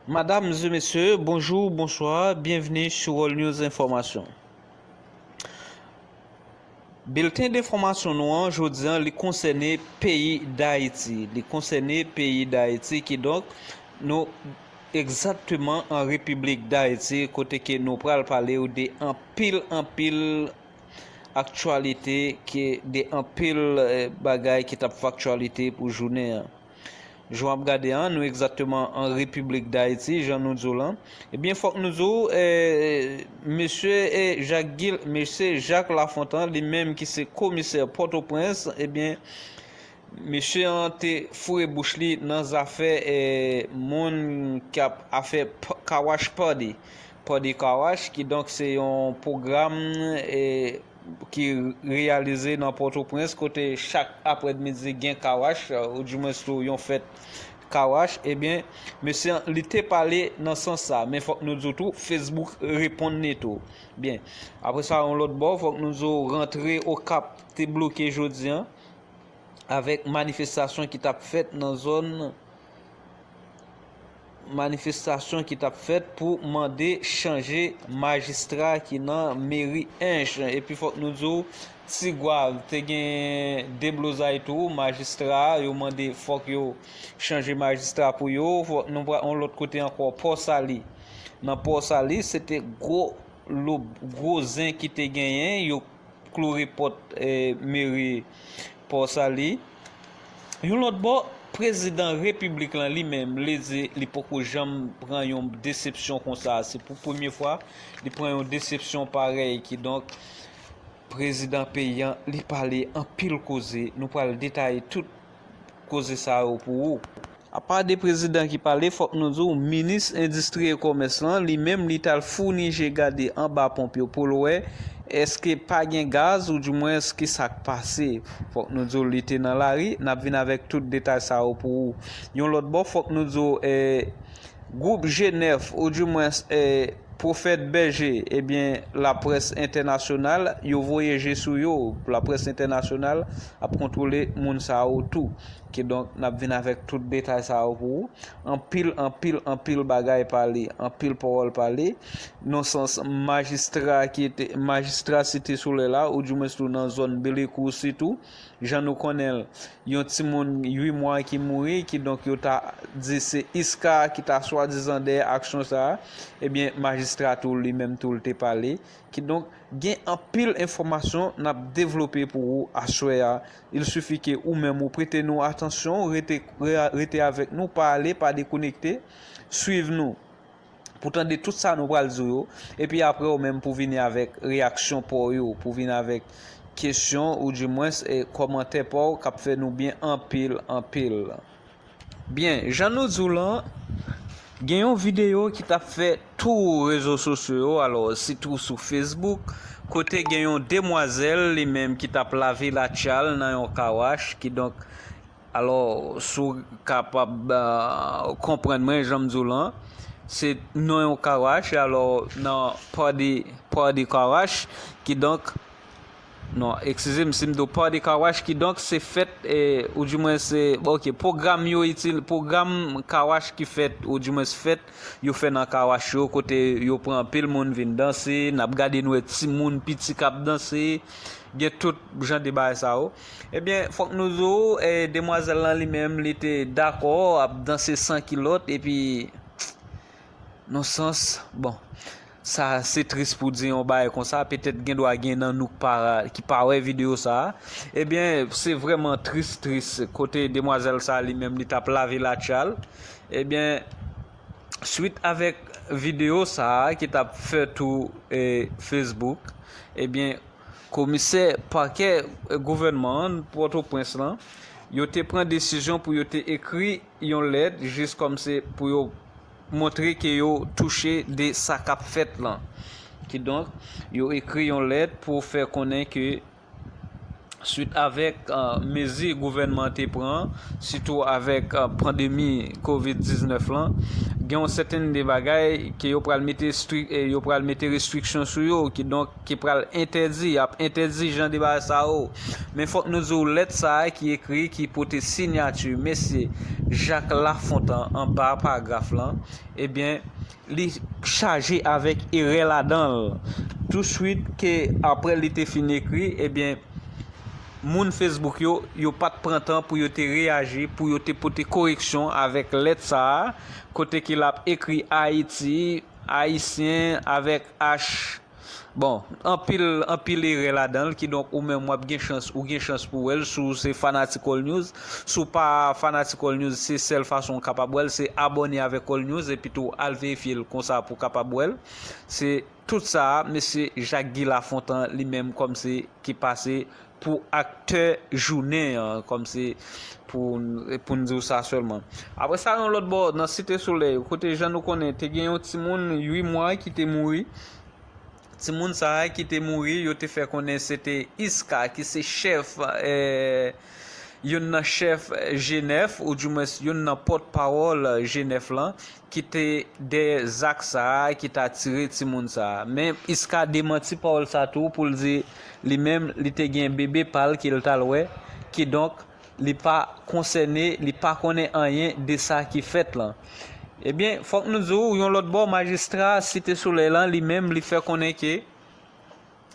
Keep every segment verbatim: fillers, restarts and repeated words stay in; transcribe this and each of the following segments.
Madam e mesye, bonjou, bonswa, byenvni sou World News Enfòmasyon. Bilten de enfòmasyon nou an jodi a, li konsène peyi Dayiti. Li konsène peyi Dayiti, kidonk nou egzakteman an Repiblik Dayiti, kote ke nou pral pale w de anpil, anpil aktyalite, ke de anpil, eh, bagay ki t ap fè aktyalite pou jounen an. Jan w ap gade an, nou egzakteman an Repiblik Dayiti, jan nou di w lan. Ebyen, fòk nou di w, eh, mesye, eh, Jacques Gil, mesye Jacques Lafontant, li menm ki se komisè Pòtoprens, ebyen, mesye an te foure bouch li nan zafè, eh, moun k ap afè p-, Car Wash Party. Party Car Wash, kidonk se yon pwogram, eh, ki reyalize nan Pòtoprens, kote chak aprèmidi gen car wash, oudimwens tou yon fèt car wash, ebyen, mesye an, li te pale nan sans sa, men fòk nou di w tou, Facebook reponn li tou. Byen, apre sa, yon lòt bò, fòk nou di w rantre Okap te bloke jodi an, avèk manifestasyon ki t ap fèt nan zòn manifestasyon ki t ap fèt pou mande chanje majistra ki nan meri Ench. Epi fòk nou di w, Tigwav te gen deblozay tou, majistra, yo mande fòk yo chanje majistra pou yo. Fòk nou pral yon lòt kote ankò, Pòsali. Nan Pòsali, se te gwo loub, gwo zen ki te genyen, yo kloure pòt, eh, meri Pòsali. Yon lòt bò, prezidan repiblik lan li menm, li di li poko janm pran yon desepsyon konsa. Se pou premye fwa li pran yon desepsyon parèy. Kidonk, prezidan peyi an, li pale anpil koze. Nou pral detaye tout koze sa yo pou ou. Apa de prezidan ki pale, fòk nou di w, minis endistri e kòmès lan, li menm, li t al founi je gade anba ponp yo pou l wè èske pa gen gaz, oudimwens ki sa k pase. Fòk nou di w, li te nan lari. N ap vin avèk tout detay sa yo pou ou. Yon lòt bò, fòk nou di w, eh, gwoup G nèf, oudimwens, eh, Pwofèt Bèje, ebyen, laprès entènasyonal, yo voye je sou yo. Laprès entènasyonal ap kontwole moun sa yo tou. Kidonk, n ap vin avèk tout detay sa yo pou ou. Anpil, anpil, anpil bagay pale, anpil pawòl pale. Nan sans majistra ki te, majistra Site Solèy la, oudimwens tou nan zòn Belekou sitou, jan nou konnen l, yon timoun uit mwa ki mouri, kidonk yo ta di se Iska ki ta swadizan dèyè aksyon sa a. Ebyen, majistra tou, li menm tou, l te pale. Kidonk, gen anpil enfòmasyon n ap devlope pou ou aswè a. Il suffit ke ou menm ou prete nou atansyon, rete, re-, rete avèk nou, pa ale, pa dekonekte, swiv nou pou tande tout sa nou pral di w yo. Epi apre, ou menm pou vini avèk reyaksyon pa w yo, pou vini avèk kesyon, oudimwens, e kòmantè pa w k ap fè nou byen anpil, anpil. Byen, jan nou di w lan, gen yon videyo ki t ap fè tou rezo sosyo yo, alò, sitou sou Facebook, kote gen yon demwazèl, li menm, ki t ap lave latchal nan yon car wash, kidonk, alò, si w kapab, ah, konprann mwen, jan m di w lan, se nan yon car wash, alò, nan Party, Party Car Wash, kidonk, non, eskize m si m di w Party Car Wash, kidonk se fèt, eh, oudimwens se, ok, pwogram yo itil, pwogram car wash ki fèt, oudimwens fèt, yo fè nan car wash yo, kote yo pran anpil moun vin danse, n ap gade n wè timoun piti k ap danse, gen tout jan de bagay sa yo. Ebyen, fòk nou di w, eh, demwazèl lan li menm, li te dakò ap danse san kilòt, epi, nan sans, bon, sa se tris pou di yon bagay konsa, petèt gen dwa gen nan nou k pa, ki pa wè videyo sa a. Ebyen, se vrèman tris, tris, kote demwazèl sa a li menm, li t ap lave latchal. Ebyen, swit avèk videyo sa a ki t ap fè tou, eh, Facebook, ebyen, komisè pakè, eh, gouvènman an Pòtoprens lan, yo te pran desizyon pou yo te ekri yon lèt, jis kòm se pou yo montre ke yo touche de sa k ap fèt lan. Kidonk, yo ekri yon lèt pou fè konnen ke swit avèk mezi gouvènman an te pran, sitou avèk pandemi kovid diznèf lan, gen yon sèten de bagay ke yo pral mete yo pral mete restriksyon sou yo, kidonk ki pral entèdi, y ap entèdi jan de bagay sa yo. Men fòk nou di w lèt sa a ki ekri, ki pote siyati mesye Jacques Lafontant anba paragraf lan, ebyen, li chaje avèk erè ladan l. Touswit ke apre li te fin ekri, ebyen, moun Facebook yo, yo pa t pran tan pou yo te reyaji, pou yo te pote koreksyon avèk lèt sa a, kote ke l ap ekri Ayiti, Ayisyen avèk H. Bon, anpil, anpil erè ladan l, kidonk ou menm w ap gen chans, ou gen chans pou wè l, si w se fanatik All News. Si w pa fanatik All News, se sèl fason w kapab wè l, se abòne avèk All News, epi tou al verifye l konsa pou w kapab wè l. Se tout sa a, mesye Jacques Guy Lafontant li menm kòmsi ki pase pou aktè jounen an, kòmsi pou, pou n di w sa sèlman. Apre sa, yon lòt bò, nan Site Solèy, kote jan nou konnen, te gen yon timoun uit mwa ki te mouri. Timoun sa a ki te mouri, yo te fè konnen se te Iska, ki se chèf, eh, youn nan chèf G nèf, oudimwens youn nan pòtpawòl G nèf lan, ki te dèyè zak sa a, ki ta tire timoun sa a. Men Iska demanti pawòl sa tou pou l di li menm, li te gen bebe pa l ke l t al wè, kidonk li pa konsène, li pa konnen anyen de sa ki fèt lan. Ebyen, fòk nou di w, yon lòt bò, majistra Site Solèy lan, li menm, li fè konnen ke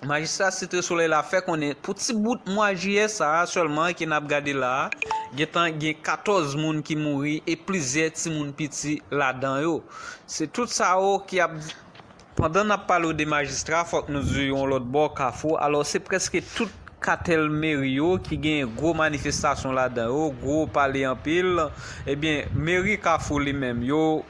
Majistra Site Solèy la fè konnen pou ti bout mwa jiyè sa a sèlman ke n ap gade la a, gentan gen katòz moun ki mouri e plizyè timoun piti ladan yo. Se tout sa yo ki ap. Pandan n ap pale w de majistra, fòk nou di yon lòt bò Kafou. Alò, se prèske tout katèl meri yo ki gen gwo manifestasyon ladan yo, gwo pale anpil. Ebyen, meri Kafou li menm, yo,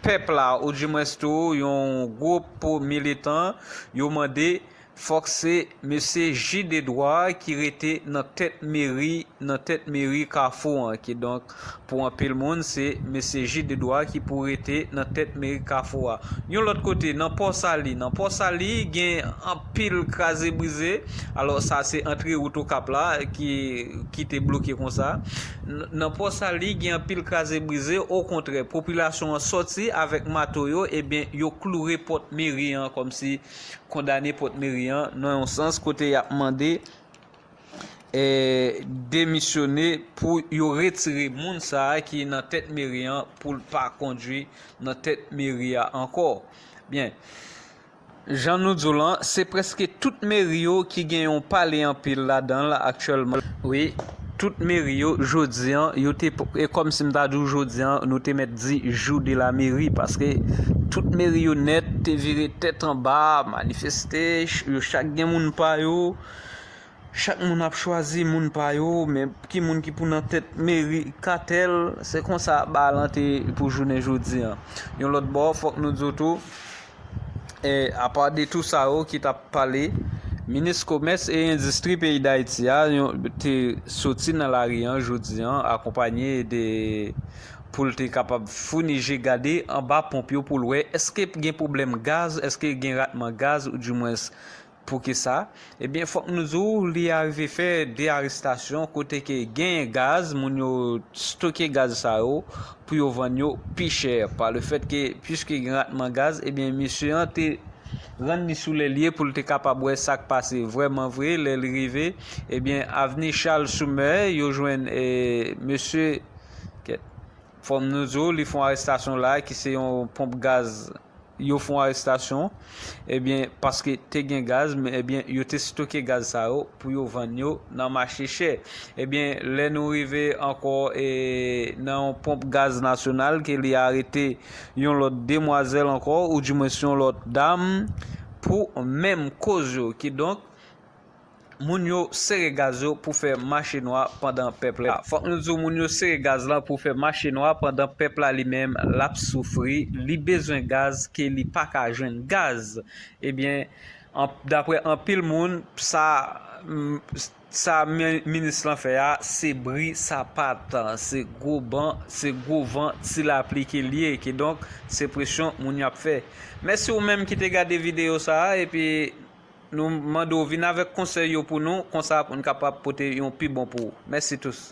pèp la, oudimwens tou, yon gwoup militan, yo mande fòk se mesye Gide Edouard ki rete nan tèt meri, nan tèt meri Kafou an. Kidonk, pou anpil moun, se mesye Gide Edouard ki pou rete nan tèt meri Kafou a. Yon lòt kote, nan Pò Sali, nan Pò Sali, gen anpil kraze brize. Alò, sa se antre wout Okap la ki, ki te bloke konsa. N-, nan Pò Sali, gen anpil kraze brize. Okontrè, popilasyon an sòti avèk mato yo, ebyen, yo kloure pòt meri an, kòmsi kondane pòt meri an, nan yon sans kote y ap mande, eh, demisyone pou yo retire moun sa a ki nan tèt meri an pou l pa kondui nan tèt meri a ankò. Byen, jan nou di w lan, se prèske tout meri yo ki gen yon pale anpil ladan l aktyèlman. Wi, tout meri yo, jodi an, yo te, e kòmsi m ta di w, jodi an, nou te mèt di jou de la meri, paske tout meri yo nèt te vire tèt anba, manifeste, ch-, yo chak gen moun pa yo, chak moun ap chwazi moun pa yo, men ki moun ki pou nan tèt meri, katèl, se konsa bagay lan te pou jounen jodi an. Yon lòt bò, fòk nou di w tou, e, apa de tou sa yo ki t ap pale, minis komès e endistri peyi Dayiti a, yon, te soti nan lari an jodi an, akonpanye de, pou l te kapab founi je gade anba ponp yo pou l wè èske gen pwoblèm gaz, èske gen ratman gaz, oudimwens pou ki sa. Ebyen, fòk nou di w, li arive fè de arestasyon kote ke genyen gaz, moun yo stoke gaz sa yo pou yo vann yo pi chè. Pa le fèt ke, piske gen ratman gaz, ebyen, mesye an te rann li sou lè l ye pou l te kapab wè sa k pase vrèman vre. Lè li rive, ebyen, avni Charles Soumer, yo jwenn, e, mesye, kèt, fòk nou di w, li fè yon arestasyon la, ki se yon ponp gaz, yo fè yon arestasyon, ebyen, paske te gen gaz, men, ebyen, yo te stoke gaz sa yo pou yo vann yo nan mache chè. Ebyen, lè nou rive ankò, e, nan yon ponp gaz nasyonal, ke li arete yon lòt demwazèl ankò, oudimwens yon lòt dam, pou menm koz yo. Kidonk, moun yo sere gaz yo pou fè mache nwa pandan pèp la. Fòk nou di w, moun yo sere gaz lan pou fè mache nwa pandan pèp la li menm, l ap soufri, li bezwen gaz ke li pa ka jwenn gaz. Ebyen, an, daprè anpil moun, sa, m, sa mi-, minis lan fè a, se bri sapat, se gwo ban, se gwo van, ti lapli ke l ye. Kidonk, se presyon moun yo ap fè. Mèsi ou menm ki te gade videyo sa a, epi Nou mande w vin avèk konsèy yo pou nou, konsa pou n kapab pote yon pi bon pou ou. Mèsi tous.